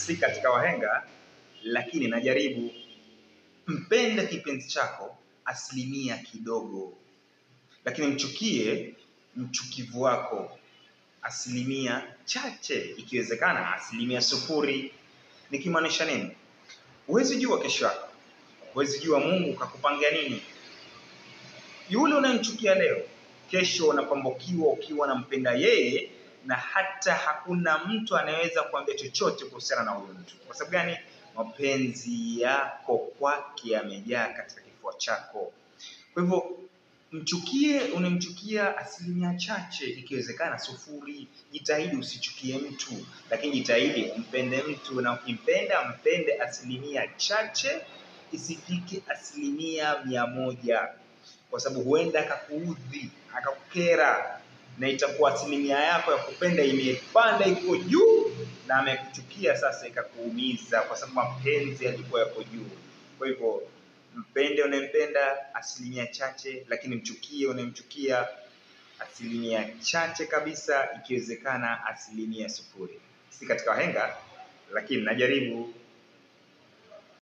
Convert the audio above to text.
Si katika wahenga, lakini najaribu. Mpende kipenzi chako asilimia kidogo, lakini mchukie mchukivu wako asilimia chache, ikiwezekana 0%. Nikimaanisha nini? Huwezi jua kesho yako, huwezi jua Mungu kakupangia nini. Yule unayemchukia leo, kesho unapambukiwa ukiwa unampenda yeye, na hata hakuna mtu anayeweza kuambia chochote kuhusiana na huyo mtu. Kwa sababu gani? Mapenzi yako kwake yamejaa katika kifua chako. Kwa hivyo mchukie unamchukia asilimia chache, ikiwezekana 0. Jitahidi usichukie mtu, lakini jitahidi umpende mtu, na ukimpenda mpende asilimia chache, isifike 100%, kwa sababu huenda akakuudhi, akakukera, na itakuwa asilimia yako ya kupenda imepanda iko juu, na amekuchukia sasa ikakuumiza, kwa sababu mapenzi yalikuwa yako juu. Kwa hivyo mpende unayempenda asilimia chache, lakini mchukie unayemchukia asilimia chache kabisa, ikiwezekana 0%. Si katika wahenga, lakini najaribu.